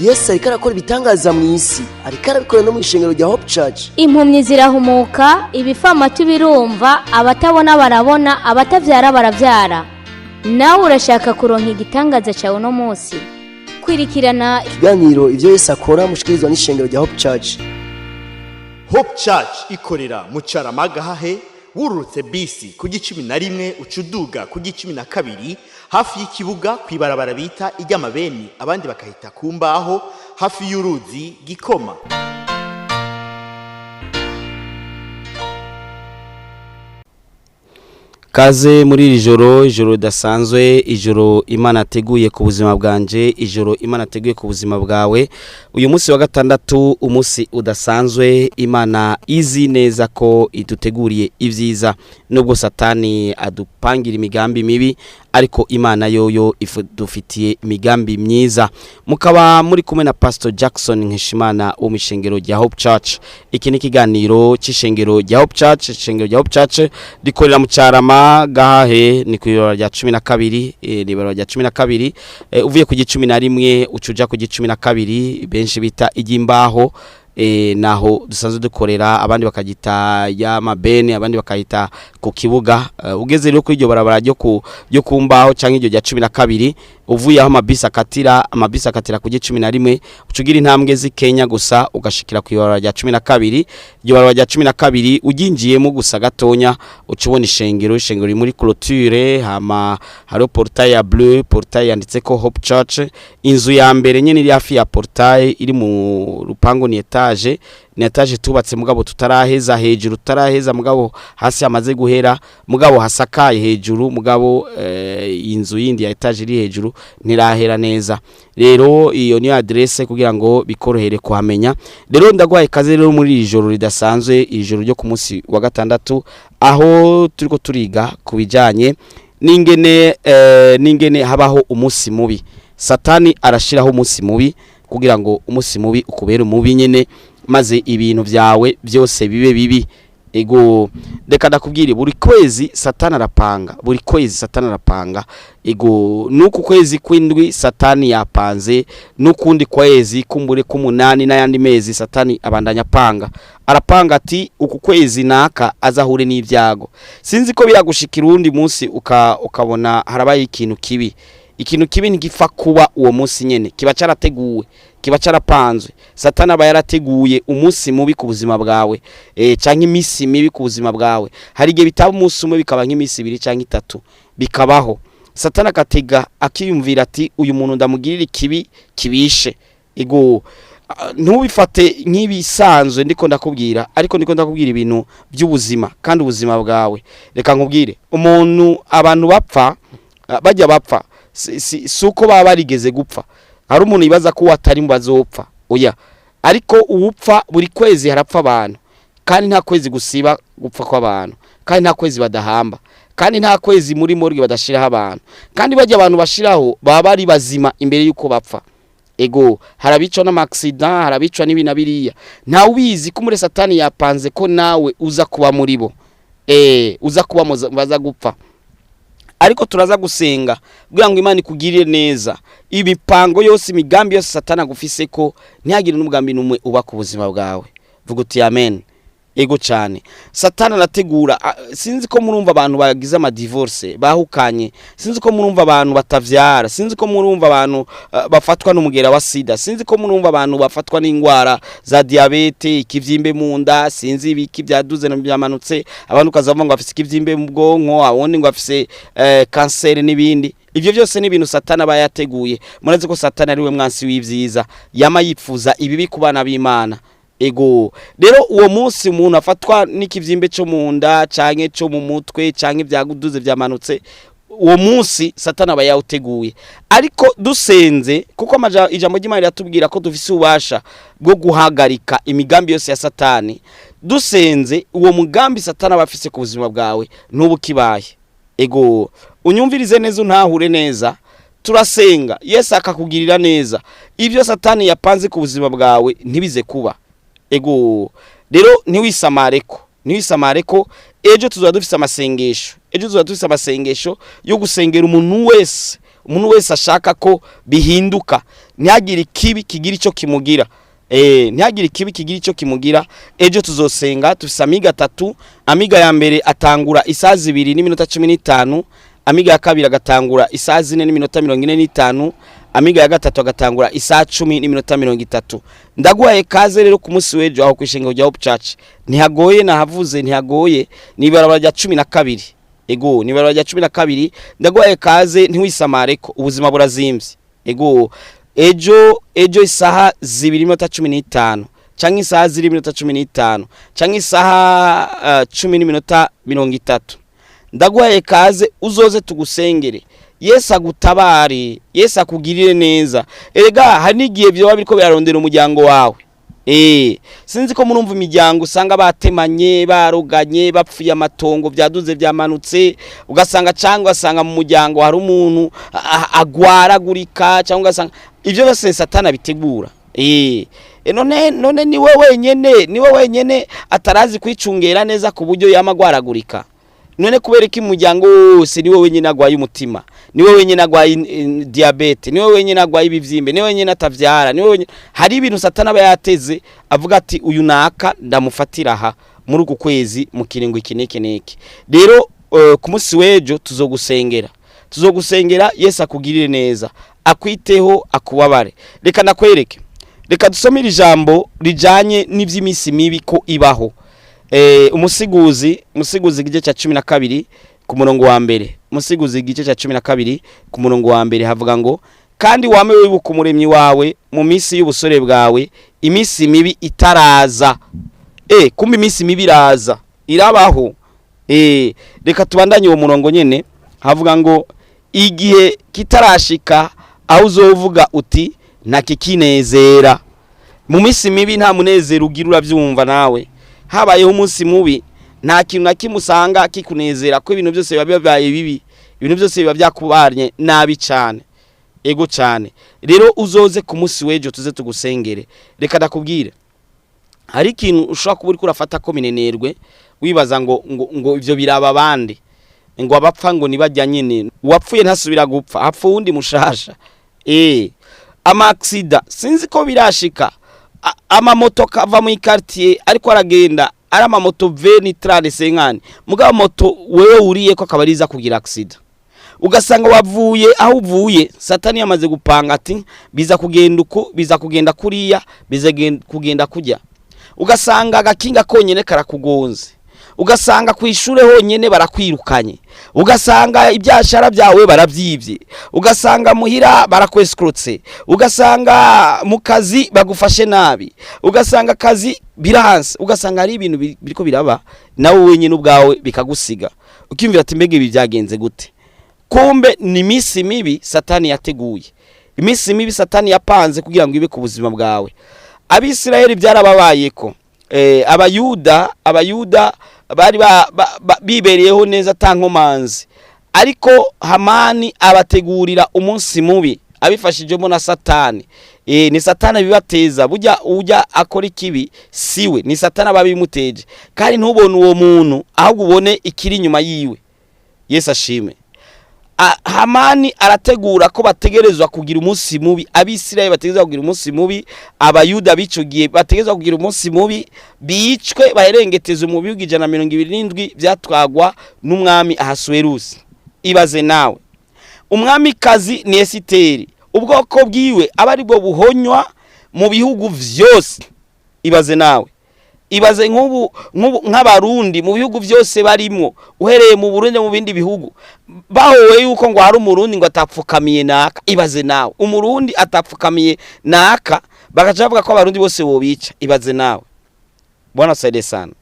Yesu ariko arakora ibitangaza mu isi, ariko arabikora no mu ishengero rya Hope Church. Impumyi zirahumuka, ibifamatu birumva, abatabona barabona, abatavyara baravyara. Nawe urashaka kuronka igitangaza cyawe uno munsi? Kwirikirana ikiganiro Ivyo Yesu Akora mushikirizwa n'ishengero rya Hope Church. Hope Church ikorera mu Carama Gahahe. Wururutse bisi ku 11, uca uduga ku 12, hafi y'ikibuga, kw'ibarabara bita iry'amabeni, abandi bakahita ku mbaho, hafi y'uruzi Gikoma. Kaze muri iri joro, ijoro ridasanzwe, ijoro Imana ateguye ku buzima bwanje, ijoro Imana ateguye ku buzima bwawe. Uyu munsi wa gatandatu, umunsi udasanzwe, Imana izi neza ko iduteguriye ibyiza. Nubwo Satani adupangira imigambi mibi, ariko Imana yoyo idufitiye imigambi myiza. Mukaba muri kumwe na Pastor Jackson Nkeshimana wo mu ishengero rya Hope Church. Iki ni ikiganiro cy'ishengero rya Hope Church. Ishengero rya Hope Church rikorera mu Carama Gahahe, ni ku ibarabara rya 12, ni ibarabara rya 12. Uvuye ku 11 ucuja ku 12, benshi bita iry'imbaho, naho dusanzwe dukorera, abandi bakagita y'amabeni, abandi bakayita ku kibuga. Ugeze rero kuri iryo barabara ryo ku mbaho canke iryo rya 12, uvuye aho amabisi akatira, amabisi akatira ku 11, ucugira intambwe z'Ikenya gusa ugashikira ku ibarabara rya 12. Iryo barabara rya 12 uginjiyemo gusa gatonya, uca ubona ishengero. Ishengero riri muri clôture, hama hariho portail ya bleu, portail yanditseko Hope Church. Inzu ya mbere nyene iri hafi ya portail iri mu rupangu ni etage, ni etage tubatse mugabo tutaraheza hejuru, tutaraheza mugabo hasi hamaze guhera, mugabo hasakaye hejuru, mugabo inzu yindi ya etage iri hejuru ntirahera neza. Rero iyo niyo adresse kugira ngo bikorohere kuhamenya. Rero ndaguhaye kaze rero muri iri joro ridasanzwe, iri joro ryo ku munsi wa gatandatu, aho turiko turiga ku bijanye n'ingene habaho umunsi mubi. Satani arashiraho umunsi mubi kugira ngo umunsi mubi ukubere umubi nyene, maze ibintu vyawe byose bibe bibi. Ego, reka ndakubwire, buri kwezi Satani arapanga, buri kwezi Satani arapanga. Ego, nuku kwezi kw'indwi Satani yapanze, nukundi kwezi kumbure k'umunani n'ayandi mezi Satani abandanya apanga. Arapanga ati uku kwezi naka azahure n'ibyago. Sinzi ko biragushikira uwundi munsi ukabona harabaye ikintu kibi. Ikintu kibi ntigipfa kuba uwo munsi nyene, kiba carateguwe, kiba carapanzwe. Satani aba yarateguye umunsi mubi ku buzima bwawe, canke iminsi mibi ku buzima bwawe. Hari igihe bitaba umunsi umwe, bikaba nk'iminsi ibiri canke itatu bikabaho. Satani akatega akiyumvira ati uyu muntu ndamugirira ikibi kibishe. Ego, ntubifate nk'ibisanzwe ndiko ndakubwira, ariko ndiko ndakubwira ibintu by'ubuzima kandi ubuzima bwawe. Reka nkubwire, umuntu, abantu bapfa, bajya bapfa si uko baba barigeze gupfa. Hari umuntu yibaza ko atari mu bazopfa, oya. Ariko uwupfa buri kwezi harapfa abantu, kandi nta kwezi gusiba gupfa kw'abantu, kandi nta kwezi badahamba, kandi nta kwezi muri morgue badashiraho abantu, kandi bajya abantu bashiraho baba bari bazima imbere y'uko bapfa. Ego, harabicwa n'amaksida, harabicwa n'ibi na biriya. Ntawe ubizi ko muri Satani yapanze ko nawe uza kuba muri bo, uza kuba baza gupfa. Ariko turaza gusenga kugira ngo Imana ikugirire neza, imipango yose, imigambi yose Satani agufise ko ntihagire n'umugambi n'umwe uba ku buzima bwawe. Vuga uti amen. Ego cyane, Satani arategura. Sinzi ko murumva abantu bagize amadivorce bahukanye, sinzi ko murumva abantu batavyara, sinzi ko murumva abantu bafatwa n'umugera wa sida, sinzi ko murumva abantu bafatwa n'ingwara za diabete, ikivyimbe mu nda, sinzi ibiki byaduze na byamanutse, abantu ukazavuga ngo afise ikivyimbe mu bwonko, awundi ngo afise kanseri n'ibindi. Ivyo byose ni ibintu Satani aba yateguye. Murazi ko Satani ari we mwansi w'ivyiza, yama yipfuza ibibi ku bana b'Imana. Ego, rero uwo munsi umuntu afatwa n'ikivyimbe cyo mu nda canke cyo mu mutwe canke ibyaguduze byamanutse, uwo munsi Satani aba yawuteguye. Ariko dusenze, kuko ijambo ry'Imana riratubwira ko dufise ububasha bwo guhagarika imigambi yose ya Satani. Dusenze, uwo mugambi Satani aba afise ku buzima bwawe ntubu kibaye. Ego, unyumvirize neza, untahure neza. Turasenga, Yesu akakugirira neza, ibyo Satani yapanze ku buzima bwawe ntibize kuba. Ego, rero ntiwisamareko, ntiwisamareko. Ejo tuzaba dufise amasengesho, ejo tuzaba dufise amasengesho yo gusengera umuntu wese, umuntu wese ashaka ko bihinduka. Ntihagire ikibi kigira icyo kimugira. Ntihagire ikibi kigira icyo kimugira. Ejo tuzosenga, tufise amiga atatu. Amiga ya mbere atangura isaha 2:15, amiga ya kabiri agatangura isaha 4:45, amiga ya gatatu agatangura isaha 10:30. Ndaguhaye kaze rero ku munsi w'ejo aho kwishengero rya Hope Church. Ntihagoye, nahavuze, ntihagoye, ni ibarabara rya 12. Ego, ni ibarabara rya 12. Ndaguhaye kaze, ntiwisamare ko ubuzima burazimbye. Ego, ejo isaha 2:15 canke isaha 4:15 canke isaha 10:30. Ndaguhaye kaze, uzoze tugusengere, Yesu agutabare, Yesu akugirire neza. Erega hari n'igihe vyoba biriko birarondera umuryango wawe. Sinzi ko murumva imiryango usanga batemanye, baroganye, bapfuye amatongo, byaduze byamanutse, ugasanga cyangwa ugasanga mu muryango hari umuntu agwaragurika, cyangwa ugasanga ivyo byose Satani abitegura. None niwe wenyene atarazi kwicungera neza ku buryo yama agwaragurika? None kubera ko umuryango wose niwe wenyine agwaye umutima, niwe wenyine agwaye diabète, niwe wenyine agwaye ibivyimbe, niwe wenyine atavyara, niwe wenyine? Hari ibintu Satani aba yateze, avuga ati: "Uyu naka ndamufatira aha muri uku kwezi, mu kiringo iki n'iki n'iki." Rero ku munsi w'ejo tuzogusengera, Yesu akugirire neza, akwiteho, akubabare. Reka nakwereke, reka dusome iri jambo rijanye n'ivy'iminsi mibi ko ibaho. Umusiguzi igice cya 12 ku murongo wa mbere. Umusiguzi igice cya 12 ku murongo wa mbere havuga ngo: "Kandi wame wibuka Umuremyi wawe mu minsi y'ubusore bwawe, iminsi mibi itaraza." Kumbe iminsi mibi iraza, irabaho. Reka tubandanye uwo murongo nyene. Havuga ngo: "Igihe kitarashika aho uzovuga uti: ntakikinezera." Mu minsi mibi nta munezero ugira, uravyumva nawe. Habayeho umunsi mubi, nta kintu na kimwe usanga kikunezera, ko ibintu byose biba bibaye bibi, ibintu byose biba byakubanye nabi cyane. Ego cyane. Rero uzoze ku munsi w'ejo, tuze tugusengere. Reka ndakubwire, hari ikintu ushobora kuba uriko urafata ko minenerwe, wibaza ngo ivyo biraba abandi, ngo abapfa ngo nibajya nyine. Uwapfuye ntasubira gupfa, hapfa uwundi mushasha. Ama accident, sinzi ko birashika, amamoto kava mu quartier ariko aragenda ari amamoto 20, 30, 50, mugabo moto wewe uriye ko akaba ariza kugira accident, ugasanga wavuye aho uvuye. Satani yamaze gupanga ati: "Biza kugenda uku, biza kugenda kuriya, biza kugenda kujya." Ugasanga agakinga konyene karakugonze, ugasanga ku ishure honyene barakwirukanye, ugasanga ibyashara byawe barabyibye, ugasanga muhira barakweskrotse, ugasanga mu kazi bagufashe nabi, ugasanga akazi biranse, ugasanga hari ibintu biriko biraba nawe wenyine ubwawe bikagusiga ukiyumvira ati: "Mbega ibi byagenze gute?" Kumbe ni iminsi mibi Satani yateguye, iminsi mibi Satani yapanze kugira ngo ibe ku buzima bwawe. Abisirayeli byarababayeko. Abayuda bari bibereyeho neza ata nkomanzi, ariko Hamani abategurira umunsi mubi abifashijwemo na Satani. Ni Satani bibateza. Burya ujya akora ikibi siwe, ni Satani aba abimuteje. Kandi ntubone uwo muntu, ahubwo ubone ikiri inyuma yiwe. Yesu ashime. Hamani arategura ko bategerezwa kugira umunsi mubi, Abisirayeli bategerezwa kugira umunsi mubi, Abayuda b'ico gihe bategerezwa kugira umunsi mubi, bicwe, baherengeteze mu bihugu 127 vyatwagwa n'umwami Ahasuwerusi. Ibaze nawe, umwamikazi ni Esiteri, ubwoko bwiwe aba ari bwo buhonywa mu bihugu vyose. Ibaze nawe, ibaze nk'ubu nk'Abarundi mu bihugu byose barimwo, uhereye mu Burundi, mu bindi bihugu, bahowe yuko ngo hari Umurundi ngo atapfukamiye naka. Ibaze nawe, Umurundi atapfukamiye naka, bagaca bavuga ko Abarundi bose bobica. Ibaze nawe. Bwana saide sana.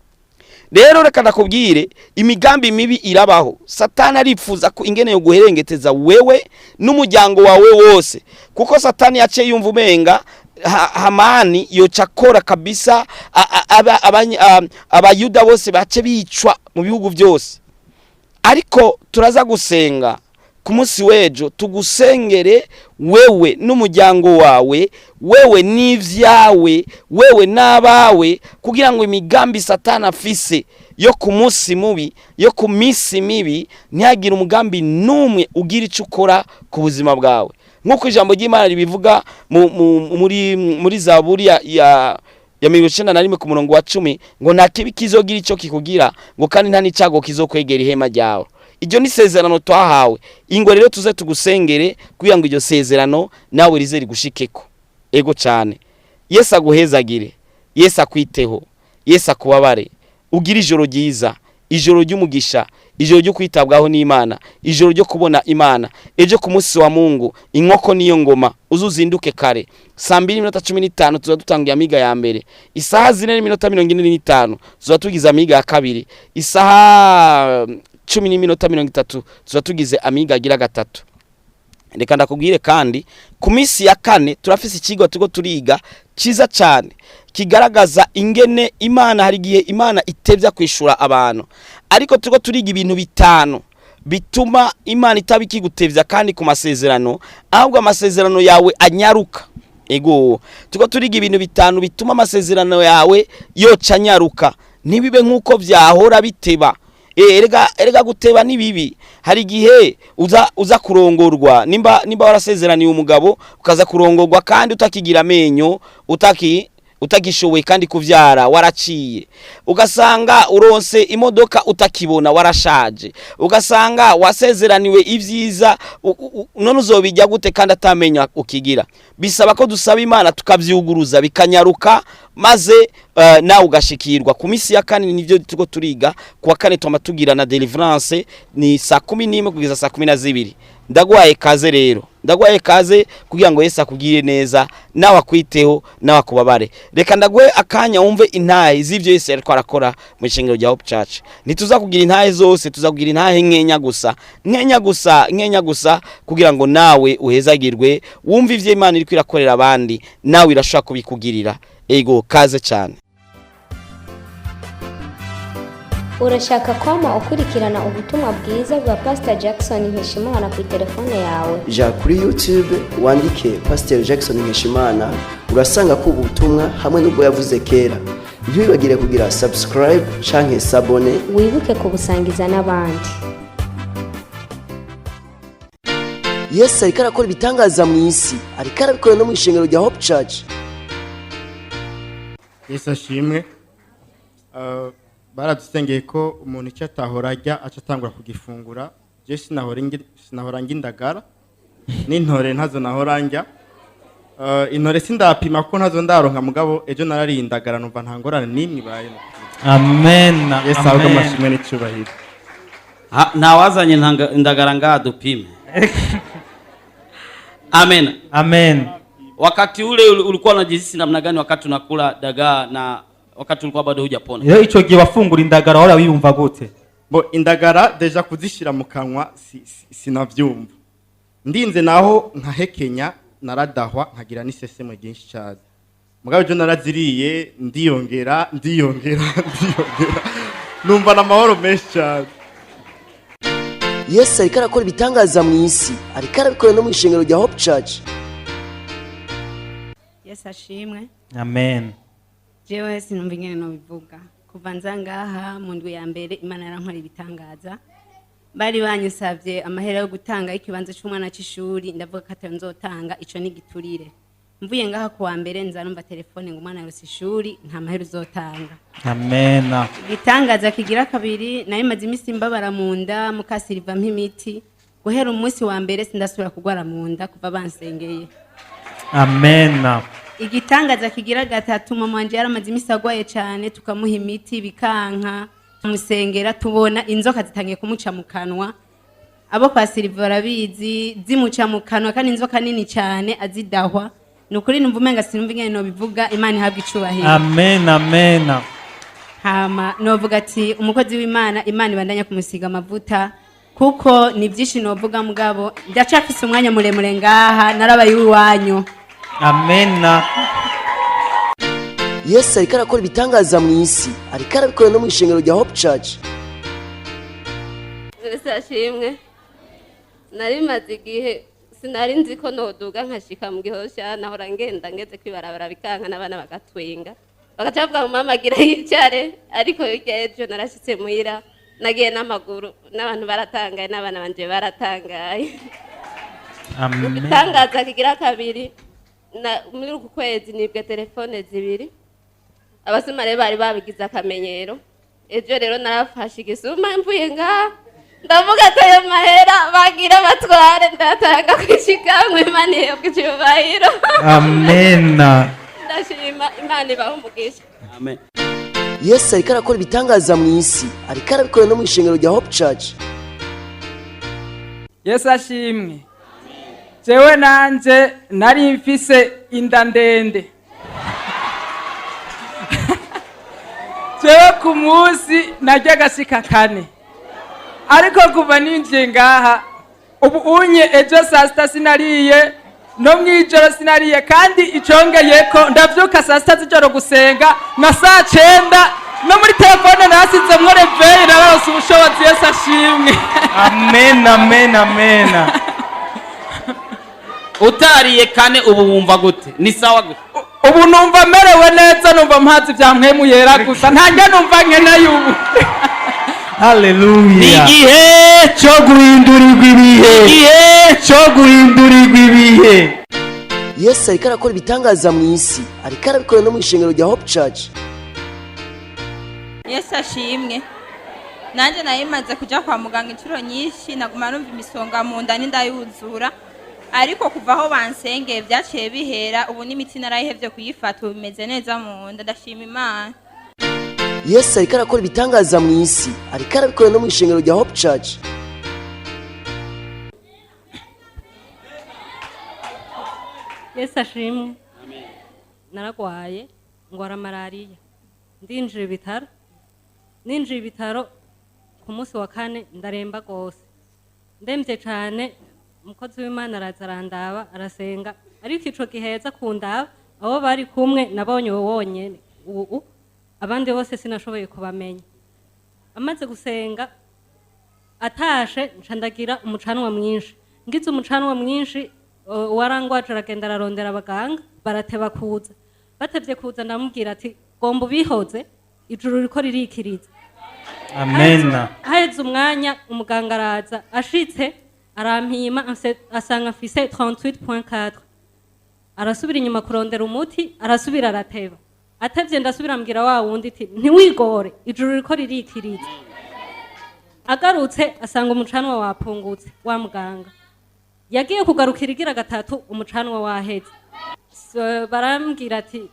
Rero reka ndakubwire, imigambi mibi irabaho. Satani arifuza ko ingene yo guherengeteza wewe n'umuryango wawe wose, kuko Satani yaciye yumva umenga Hamani yoca akora kabisa Abayuda bose bace bicwa mu bihugu byose. Ariko turaza gusenga ku munsi w'ejo, tugusengere wewe n'umuryango wawe, wewe n'ivyawe, wewe n'abawe, kugira ngo imigambi Satani afise yo ku munsi mubi, yo ku minsi mibi, ntihagire umugambi n'umwe ugira icyo ukora ku buzima bwawe. Nk'uko ijambo ry'Imana ribivuga muri Zaburi ya 91 ku murongo wa 10, ngo nta kibi kizogira ico kikugira, ngo kandi nta n'icago kizokwegera ihema ryawe. Iryo ni sezerano twahawe. Ingo rero tuze tugusengere kugira ngo iryo sezerano nawe rize rigushikeko. Ego cyane. Yesu aguhezagire, Yesu akwiteho, Yesu akubabare. Ugira ijoro ryiza, ijoro ry'umugisha, ijoro ryo kwitabwaho n'Imana, ijoro ryo kubona Imana. Ejo ku munsi wa Mungu inkoko niyo ngoma, uzuzinduke kare. 2:15 tuza dutangiye amiga ya mbere. Isaha 4:45 tuza tugize amiga ya kabiri. Isaha 10:30 tuza tugize amiga agira gatatu. Reka ndakubwire kandi ku minsi ya kane turafise ikigo tugo turiga cyiza cyane kigaragaza ingene Imana, hari igihe Imana itevya kwishura abantu, ariko tugo turiga ibintu 5 bituma Imana itaba ikigutevya kandi ku masezerano, ahubwo amasezerano yawe anyaruka. Ego, tugo turiga ibintu 5 bituma amasezerano yawe yoca anyaruka, ntibibe nkuko vyahora biteba. Erega guteba ni bibi. Hari igihe uza kurongorwa, nimba warasezeraniye umugabo ukaza kurongorwa kandi utakigira amenyo, utagishoboye kandi kuvyara waraciye, ugasanga uronse imodoka utakibona warashaje, ugasanga wasezeraniwe ivyiza, none uzobijya gute kandi atamenya ukigira. Bisaba ko dusaba Imana tukavyuguruza bikanyaruka, maze nawe ugashikirwa. Ku minsi ya kane nivyo tuko turiga. Kuwa kane twama tugira na deliverance, ni saa 11 kugeza saa 12. Ndaguhaye kaze rero, ndaguhaye kaze kugira ngo Yesu akugire neza, nawe akwiteho, nawe akubabare. Reka ndaguhe akanya wumve intahe z'ivyo Yesu yariko arakora mu ishengero rya Hope Church. Ntituza kugira intahe zose, tuza kugira intahe nkenya gusa, nkenya gusa, nkenya gusa, kugira ngo nawe uhezagirwe, wumve ivyo Imana iriko irakorera abandi, nawe irashobora kubikugirira. Ego, kaze cyane. Urashaka kwama ukurikirana ubutumwa bwiza bwa Pastor Jackson Nkeshimana ku telefone yawe? Ja kuri YouTube wandike Pastor Jackson Nkeshimana, urasanga ko ubutumwa hamwe n'ubwo yavuze kera. Ntiwibagire kugira subscribe canke sabone, wibuke kubusangiza n'abandi. Yesu ariko arakora ibitangaza mu isi, ariko arabikora no mu ishengero rya Hope Church. Yesu ashimwe. Baradusengeye ko umuntu icyo atahora ajya aca atangura kugifungura. Je sinahora ngindagara n'intore ntazo nahora njya. Intore sindapima ko ntazo ndaronka, mugabo ejo narariye indagara numva nta ngorane n'imwe ibaye. Amen. Yesu ahabwe amashimwe n'icyubahiro. Ntawazanye indagara ngaha dupime. Amen. Amen. Wakati ule ulikuwa unajihisi namna gani wakati unakula dagaa na wakati ulikuwa bado hujapona? Rero ico gihe wafungura indagara wara wiyumva gute? Bo indagara deja kuzishira mu kanwa sinavyumva. Ndinze naho nkahekenya naradahwa nkagira n'isesemo ryinshi cyane. Mugabo ejo naraziriye ndiyongera ndiyongera ndiyongera, numva n'amahoro menshi cyane. Yesu ariko arakora ibitangaza mu isi, ariko arabikora no mu ishengero rya Hope Church. Yesu ashimwe. Amen. Jewe sinumva ingene nobivuga. Kuva nza ngaha mu ndwi ya mbere Imana yarankora ibitangaza. Bari banyisavye amahera yo gutanga ikibanza c'umwana c'ishuri, ndavuga ko atayo nzotanga, ico ni giturire. Mvuye ngaha kuwa mbere nza numva telefone ngo umwana yarose ishuri, nta mahera uzotanga. Amen. Igitangaza kigira kabiri, nari maze imisi mbabara mu nda, mukasiriva imiti. Guhera umunsi wa mbere sindasubira kugwara mu nda kuva bansengeye. Amen. Igitangaza kigira gatatu, mama wanje yaramaze imisi agwaye cyane, tukamuha imiti bikanka, tumusengera tubona inzoka zitangiye kumuca mu kanwa. Abo kwa Silva barabizi, zimuca mu kanwa kandi inzoka nini cyane azidahwa. Ni ukuri numva umenga sinumva ingene nobivuga. Imana ihabwe icubahiro. Amen. Amen. Hama novuga ati umukozi w'Imana, Imana ibandanya kumusiga amavuta, kuko ni byinshi novuga, mugabo ndacafise umwanya muremure ngaha, narabaye iwanyu. Amen. Yesu ariko arakora ibitangaza mu isi, ariko arabikora no mu ishengero rya Hope Church. Yesu ashimwe. Nari maze igihe sinari nzi ko noduga nkashika mu gihosha, nahora ngenda ngeze kwibarabara bikanka n'abana bagatwenga, bagaca bavuga ngo mama gira yicare, ariko hirya ejo narashitse muhira nagiye n'amaguru, n'abantu baratangaye, n'abana banje baratangaye. Amen. Igitangaza kigira kabiri, muri uku kwezi nibwe telefone zibiri. Abasuma rero bari babigize akamenyero. Ejo rero narafashe igisuma mvuye ngaha, ndavuga ati ayo mahera bagira batware ndatanga kwishikamwe. Imana ihebwe icyubahiro. Amen. Ndashima Imana, ibaha umugisha. Amen. Yesu ariko arakora ibitangaza mu isi, ariko arabikora no mu ishengero rya Hope Church. Yesu ashimwe. Jewe nanje nari mfise inda ndende. Jewe ku munsi narya agashika kane, ariko kuva ninjiye ngaha ubu unye, ejo saa sita sinariye, no mw'ijoro sinariye. Kandi icongeyeko, ndavyuka saa sita z'ijoro gusenga na saa 9, no muri telefone nasizemwo réveil. Nararose ubushobozi. Yesu ashimwe. Amen, amen, amen. Utariye kane, ubu wumva gute? Ni sawa gute? Ubu numva merewe neza, numva mpazi bya Mpwemu Yera gusa, ntange numva nkeneye ubu. Haleluya. Igihe cyo guhindurirwa ibihe. Igihe cyo guhindurirwa ibihe. Yesu ariko arakora ibitangaza mu isi, ariko arabikora no mu ishengero rya Hope Church. Yesu ashimwe. Nanjye nari maze kujya kwa muganga inshuro nyinshi, naguma numva imisonga mu nda n'inda yuzura, ariko kuva aho bansengeye byaciye bihera. Ubu n'imiti narayihevye kuyifata, ubu bimeze neza mu nda. Ndashima Imana. Yesu ariko arakora ibitangaza mu isi, ariko arabikora no mu ishengero rya Hope Church. Yesu ashimwe. Naragwaye, ngwara malariya, ndinjira ibitaro. Ninjira ibitaro ku munsi wa kane, ndaremba rwose, ndemvye cane. Umukozi w'Imana araza arandaba, arasenga, ariko ico gihe yaza kundaba, abo bari kumwe nabonye uwo wonyene ubu, abandi bose sinashoboye kubamenya. Amaze gusenga atashe, nca ndagira umucanwa mwinshi. Ngize umucanwa mwinshi, uwarangwaje aragenda ararondera abaganga, barateba kuza. Batevye kuza, ndamubwira ati gomba ubihoze, ijuru riko ririkiriza. Amen. Haheze umwanya, umuganga araza. Ashitse arampima, asanga mfise 38.4. Arasubira inyuma kurondera umuti, arasubira arateba. Atevye, ndasubira mbwira wa wundi iti ntiwigore, ijuru riko ririkiriza. Agarutse asanga umucanwa wapungutse. Wa muganga yagiye kugarukira igira gatatu, umucanwa waheze. So, barambwira ati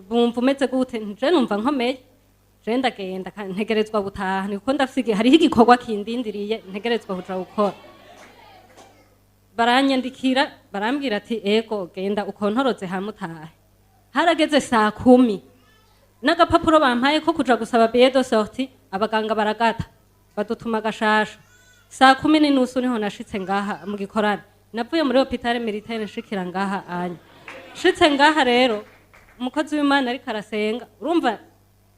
bumva umeze gute? Nje numva nkomeye. Je ndagenda ntegerezwa gutaha, niko ndafise hariho igikorwa kindindiriye, ntegerezwa kuja gukora. Baranyandikira, barambwira ati ego, genda ukontoroze hamwe utahe. Harageze saa 10, n'agapapuro bampaye ko kuja gusaba billet de sortie abaganga baragata, badutuma agashasha. Saa 10:30 niho nashitse ngaha mu gikorane. Navuye muri hôpital militaire nshikira ngaha anya. Nshitse ngaha rero, umukozi w'Imana ariko arasenga, urumva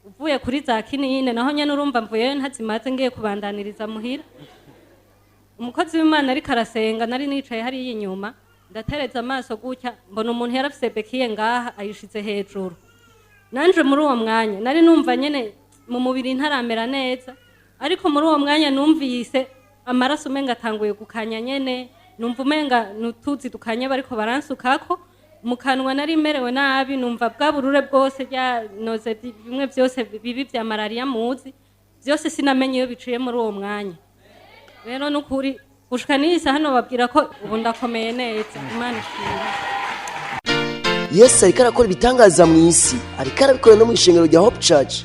uvuye kuri za kinine naho nyene, urumva mvuyeyo ntazimaze, ngiye kubandaniriza muhira. Umukozi w'Imana ariko arasenga, nari nicaye hariya inyuma, ndatereza amaso gutya, mbona umuntu yarafise béquille ngaha ayishize hejuru. Nanje muri uwo mwanya nari numva nyene mu mubiri ntaramera neza, ariko muri uwo mwanya numvise amaraso umenga atanguye gukanya nyene, numva umenga nutuzi dukanye bariko baransukako mu kanwa. Nari merewe nabi, numva bwa burure bwose byanoze, bimwe byose bibi vya malariya muzi byose, sinamenye iyo biciye muri uwo mwanya. Rero nukuri gushika n'iyi saha nobabwira ko ubu ndakomeye neza. Imana ishimwe. Yesu ariko arakora ibitangaza mu isi, ariko arabikora no mu ishengero rya Hope Church.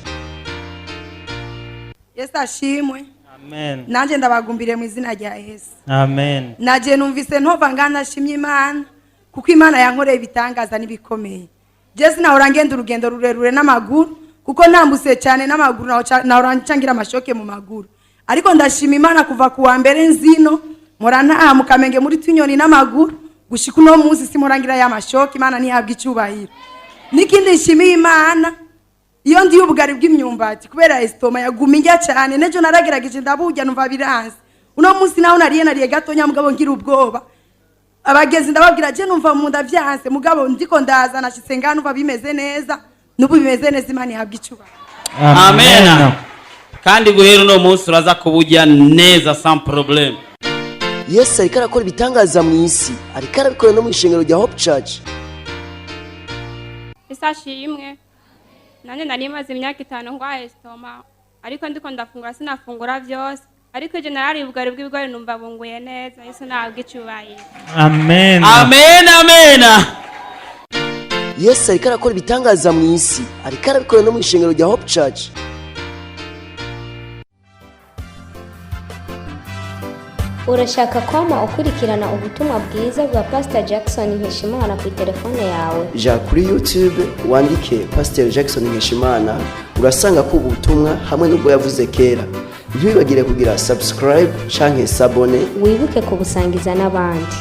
Yesu ashimwe. Amen. Nanjye ndabagumbiriye mu izina rya Yesu. Amen. Naje numvise ntova ngana, nashimye Imana kuko Imana yankoreye ibitangaza n'ibikomeye. Je sinahora ngenda urugendo rurerure n'amaguru, kuko ntambutse cyane n'amaguru nahora ncangira amashoke mu maguru, ariko ndashima Imana, kuva ku wa mbere nzino mpora ntaha mu Kamenge muri Tunyoni n'amaguru, gushika uno munsi simporangira ya mashoke. Imana ntihabwa icyubahiro. N'ikindi nshimiye Imana, iyo ndiye ubugari bw'imyumbati, kubera estomac yaguma indya cyane, n'ejo naragerageje ndaburya numva biranze. Uno munsi naho nariye gatonya, mugabo ngira ubwoba. Abagenzi ndababwira, je numva mu nda vyanse, mugabo ndiko ndaza nashitse ngaha numva bimeze neza, n'ubu bimeze neza. Imana ihabwa icyubahiro. Amen. Kandi guhera uno munsi uraza kuburya neza sans problème. Yesu ariko arakora ibitangaza mu isi, ariko arabikora no mu ishengero rya Hope Church. Isashi imwe nanjye nari maze imyaka 5 ndwaye estomac, ariko ndiko ndafungura sinafungura byose, ariko ejo narariye ubugari bw'ibigori numva bunguye neza. Yesu ntabwo icyubahiro. Amen. Amen, amen. Yesu ariko arakora ibitangaza mu isi, ariko arabikora no mu ishengero rya Hope Church. Urashaka kwama ukurikirana ubutumwa bwiza bwa Pastor Jackson Nkeshimana ku telefone yawe? Ja kuri YouTube wandike Pastor Jackson Nkeshimana, urasanga ko ubutumwa hamwe n'ubwo yavuze kera. Ntiwibagire kugira subscribe canke sabone. Wibuke kubusangiza n'abandi.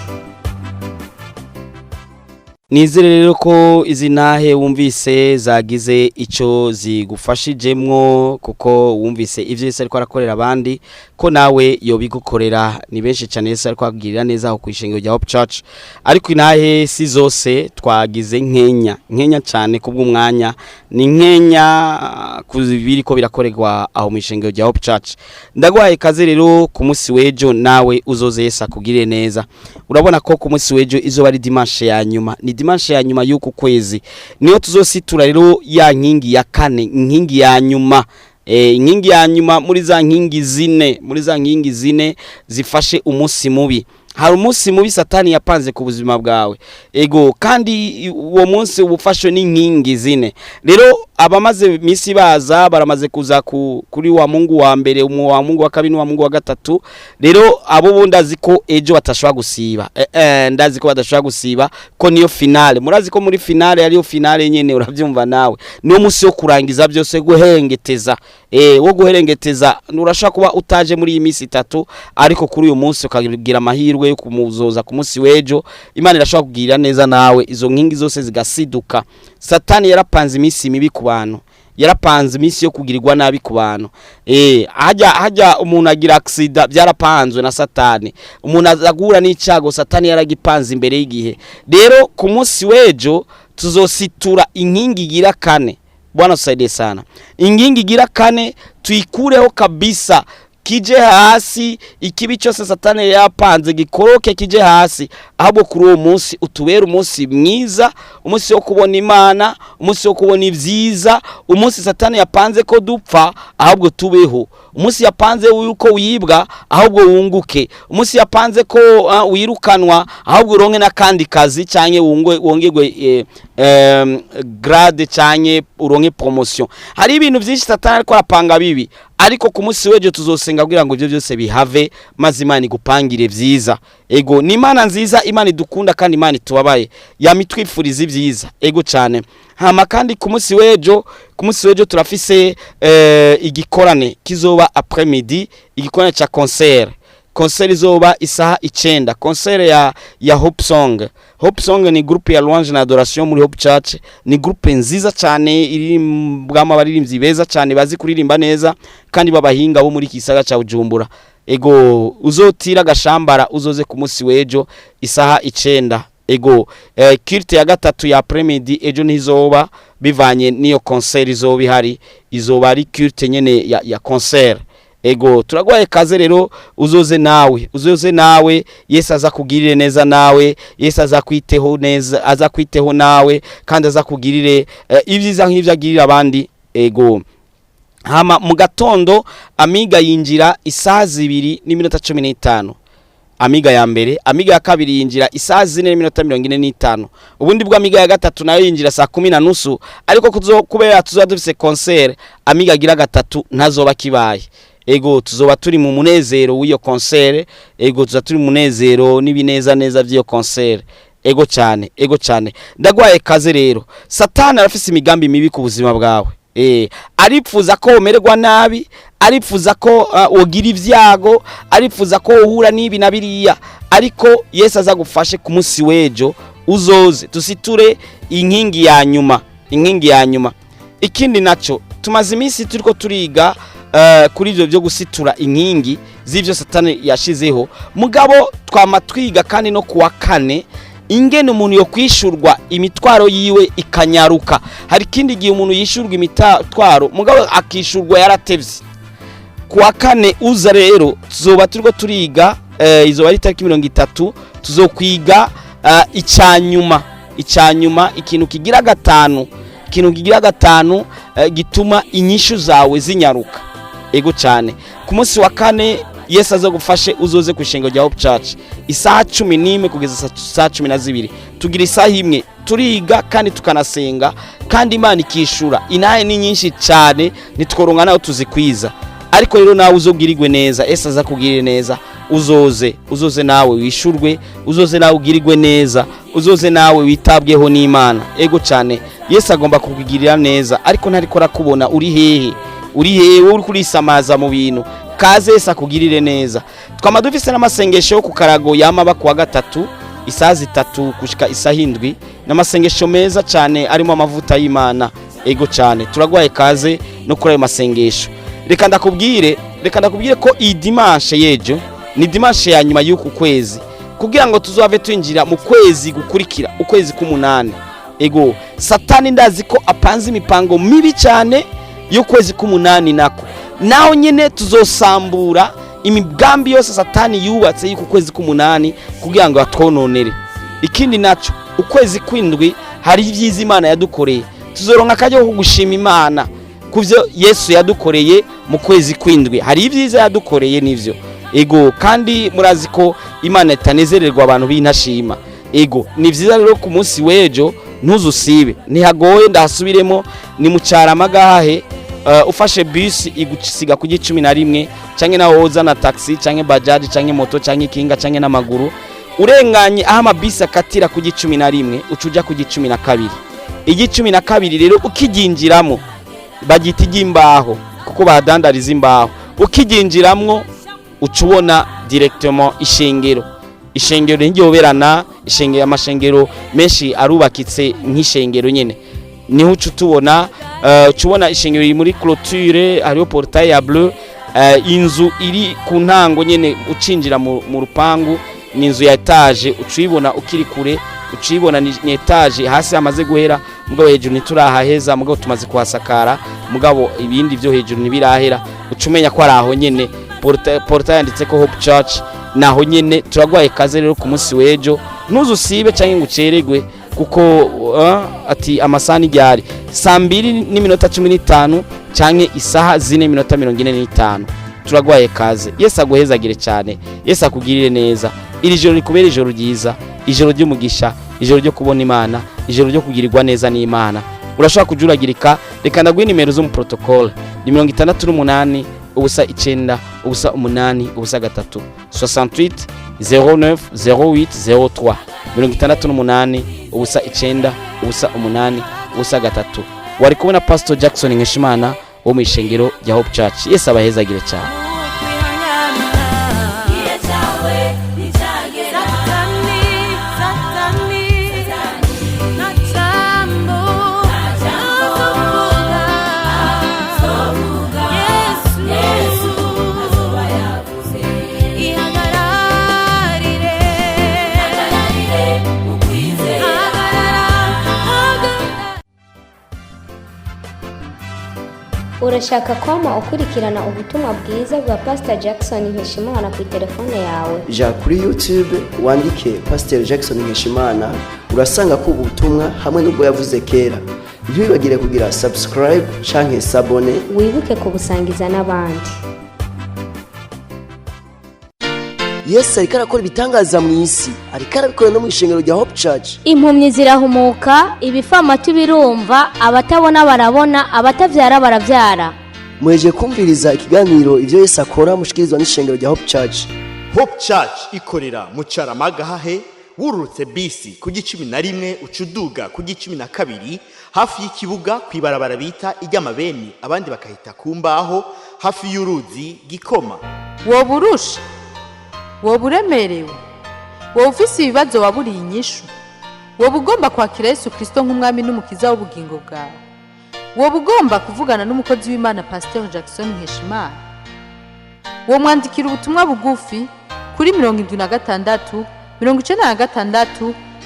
Nizere rero ko izi ntahe wumvise zagize icyo zigufashijemwo, kuko wumvise ibyo Yesu ariko arakorera abandi ko nawe yobigukorera. Ni benshi cyane Yesu ariko akugirira neza aho ku ishengero rya Hope Church, ariko intahe si zose, twagize nkenya nkenya cyane kubw'umwanya, ni nkenya ku biriko birakorerwa aho mu ishengero rya Hope Church. Ndaguhaye ikaze rero ku munsi w'ejo, nawe uzoze Yesu akugirire neza. Urabona ko ku munsi w'ejo izoba ari dimanche ya nyuma, ni dimanche ya nyuma y'uku kwezi, niyo tuzositura rero ya nkingi ya kane, inkingi ya nyuma, inkingi ya nyuma muri za nkingi zine, muri za nkingi zine zifashe umunsi mubi. Hari umunsi mubi Satani yapanze ku buzima bwawe, ego, kandi uwo munsi ubufashwe n'inkingi zine. Rero abamaze misi baza baramaze kuza kuri wa Mungu wa mbere, wa Mungu wa kabiri, wa Mungu wa gatatu. Rero abo bo ndazi ko ejo batashobora gusiba, ndazi ko badashobora gusiba, ko niyo finale. Murazi ko muri finale ariyo finale nyene, uravyumva nawe, niyo munsi wo kurangiza byose, guherengeteza, wo guherengeteza. Urashobora kuba utaje muri iyi minsi itatu, ariko kuri uyu munsi ukagira amahirwe yo kumuzoza ku munsi w'ejo. Imana irashobora kugirira neza nawe, izo nkingi zose zigasiduka. Satani yarapanze iminsi mibi ku bantu, yarapanze iminsi yo kugirirwa nabi ku bantu. Hajya umuntu agira accident, byarapanzwe na Satani. Umuntu azagura n'icyago, Satani yaragipanze imbere y'igihe. Rero ku munsi w'ejo tuzositura inkingi igira kane. Bwana tusaidie sana. Inkingi igira kane tuikureho kabisa, kije hasi, ikibi cyose Satani yapanze gikoroke kije hasi. Ahubwo kuri uwo munsi utubere umunsi mwiza, umunsi wo kubona Imana, umunsi wo kubona ibyiza, umunsi Satani yapanze ko dupfa ahubwo tubeho, umunsi yapanze yuko wibwa ahubwo wunguke, umunsi yapanze ko wirukanwa ahubwo uronke n'akandi kazi, canke wongerwe grade, canke uronke promotion. Hari ibintu byinshi Satani ariko arapanga bibi, ariko ku munsi w'ejo tuzosenga kugira ngo ibyo byose bihave, maze Imana igupangire vyiza. Ego, ni Imana nziza, Imana idukunda kandi Imana itubabaye, yamitwifuriza ibyiza, ego cyane. Hama kandi ku munsi w'ejo turafise igikorane kizoba après midi, igikorane cha concert. Concert izoba isaha 9, concert ya Hope Song. Hope Song ni groupe ya louange na adoration muri Hope Church, ni groupe nziza cyane iririmbwamo abaririmbyi beza cyane bazi kuririmba neza kandi babahinga bo muri kisaga ca Bujumbura. Ego, uzotira gashambara uzoze ku munsi w'ejo isaha 9. Ego, culte ya gatatu ya après-midi ejo ntizoba, bivanye niyo concert izoba ihari, izoba ari culte nyene ya concert. Ego, turagwaye kaze rero, uzoze nawe, Yesu aza kugirire neza nawe, Yesu aza kwiteho neza, aza kwiteho nawe, kandi aza kugirire ibyiza nk'ivyo agirira abandi. Ego, hama mu gatondo Amiga yinjira isaha 2:15, Amiga ya mbere. Amiga ya kabiri yinjira isaha 4:45. Ubundi bwa Amiga ya gatatu nayo yinjira saa 10:30, ariko kubera tuzoba dufise concert, Amiga agira gatatu ntazoba kibaye. Ego, tuzoba turi mu munezero w'iyo concert. Ego, tuzoba turi mu munezero n'ibineza neza by'iyo concert. Ego cyane, ego cyane. Ndagwaye kaze rero. Satani arafise imigambi mibi ku buzima bwawe. Aripfuza ko umererwa nabi, aripfuza ko ugira ibyago, aripfuza ko uhura n'ibi na biriya, ariko Yesu azagufashe ku munsi w'ejo uzoze tusiture inkingi ya nyuma, inkingi ya nyuma. Ikindi naco tumaze iminsi turiko turiga kuri ivyo byo gusitura inkingi z'ivyo Satani yashizeho, mugabo twama twiga kandi no kuwa kane ingene umuntu yo kwishurwa imitwaro yiwe ikanyaruka. Hari kindi gihe umuntu yishurwa imitwaro mugabo akishurwa yaratevye. Kuwa kane uza rero tuzoba turiko turiga Izoba ari itariki 30. Tuzokwiga icanyuma, ikintu kigira gatanu gituma inyishu zawe zinyaruka. Ego cyane. Ku munsi wa kane, Yesu azagufashe uzoze ku ishengero rya Hope Church isaha 11 kugeza saa 12. Tugira isaha imwe turiga kandi tukanasenga, kandi Imana ikishura. Inahe ni nyinshi cyane, ntitworonka nawe tuzikwiza. Ariko rero nawe uzobwirigwe neza, ese aza kugirire neza. Uzoze nawe wishurwe, uzoze nawe ugirirwe neza, uzoze nawe witabweho n'Imana. Ego cyane. Yesu agomba kukugirira neza, ariko ntariko arakubona. Uri hehe? Uri hehe wowe uri kurisamaza mu bintu? Kaze Yesu akugirire neza. Twama dufise n'amasengesho yo ku karago, yama aba kuwa gatatu isaha 3 gushika isaha 7, n'amasengesho meza cyane arimo amavuta y'Imana. Ego cyane, turagwaye kaze no kuri ayo masengesho. Reka ndakubwire ko iyi dimanche yejo ni dimanche ya nyuma y'uku kwezi, kugira ngo tuzave twinjira mu kwezi gukurikira, ukwezi k'umunani. Ego, Satani ndazi ko apanze imipango mibi cyane y'ukwezi k'umunani, nako naho nyine tuzosambura imigambi yose Satani yubatse y'uku kwezi k'umunani kugira ngo atwononere. Ikindi naco, ukwezi kw'indwi hari ibyiza Imana yadukoreye. Tuzoronka akaryo ko gushima Imana ku byo Yesu yadukoreye mu kwezi kw'indwi. Hari ibyiza yadukoreye, nivyo. Ego, kandi murazi ko Imana itanezererwa abantu b'intashima. Ego, ni vyiza rero ku munsi w'ejo ntuzusibe. Ntihagoye, ndahasubiremo: ni mu Carama gahahe. Ufashe bisi igusiga ku 11, canke nawe woza na taxi canke bajaji canke moto canke ikinga canke n'amaguru. Urenganye aho amabisi akatira ku 11, uca uja ku 12. 12 rero ukiryinjiramo, bagita iry'imbaho kuko bahadandariza imbaho. Ukiryinjiramwo uca ubona directement ishengero. Ishengero ntiryoberana, ishengero, amashengero menshi arubakitse nk'ishengero nyene. Niho uca utubona, uca ubona ishengero riri muri clôture, hariho portail ya bleu, inzu iri ku ntango nyene ucinjira mu rupangu ni inzu ya étage. Uca uyibona ukiri kure, uca uyibona ni étage. Hasi hamaze guhera, mugabo hejuru ntiturahaheza, mugabo tumaze kuhasakara, mugabo ibindi byo hejuru ntibirahera. Uca umenya ko ari aho nyene, portail yanditse ko Hope Church, naho nyene. Turagwaye kaze rero ku munsi w'ejo, ntuzusibe canke ngo uceregwe, kuko ati amasaha ni ryari? Saa 2 n'iminota 15 canke isaha 4 n'iminota 45. Turagwaye kaze. Yesu aguhezagire cyane, Yesu akugirire neza. Iri joro rikubera ijoro ryiza, ijoro ry'umugisha, ijoro ryo kubona Imana, ijoro ryo kugirirwa neza n'Imana. Urashobora kujuragirika. Reka ndaguhe nimero zo mu protocole: ni 68 0 9 0 8 0 3, 68 09 08 03, 68 0 9 0 8 0 3. Wari kumwe na Pastor Jackson Nkeshimana wo mu ishengero rya Hope Church. Yesu abahezagire cyane. Igihe cyawe nticyagera. Satani, Satani, nta jambo azovuga. Yesu azoba yavuze. Ihagararire, ukwizera. Hagarara. Urashaka kwama ukurikirana ubutumwa bwiza bwa Pastor Jackson Nkeshimana ku telefone yawe? Ja kuri YouTube wandike Pasiteri Jackson Nkeshimana, urasanga ko ubutumwa hamwe n'ubwo yavuze kera. Ntiwibagire kugira subscribe canke s'abonner. Wibuke kubusangiza n'abandi. Yesu ariko arakora ibitangaza mu isi, ariko arabikora no mu ishengero rya Hope Church. Impumyi zirahumuka, ibifamatu birumva, abatabona barabona, abatavyara baravyara. Muheje kumviriza ikiganiro Ivyo Yesu Akora, mushikirizwa n'ishengero rya Hope Church. Hope Church ikorera mu Carama gahahe. Wururutse bisi ku 11, uca uduga ku 12, hafi y'ikibuga, ku ibarabara bita iry'amabeni, abandi bakahita ku mbaho, hafi y'uruzi Gikoma. Woba urusha, woba uremerewe, woba ufise ibibazo waburiye inyishu, woba ugomba kwakira Yesu Kirisito nk'umwami n'umukiza w'ubugingo bwawe, woba ugomba kuvugana n'umukozi w'Imana Pasiteri Jackson Nkeshimana, womwandikira ubutumwa bugufi kuri 76 96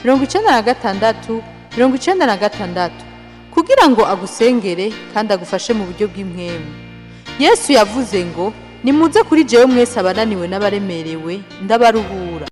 96 96 kugira ngo agusengere kandi agufashe mu buryo bw'impwemu. Yesu yavuze ngo Nimuze kuri jewe mwese abananiwe n'abaremerewe, ndabaruhura.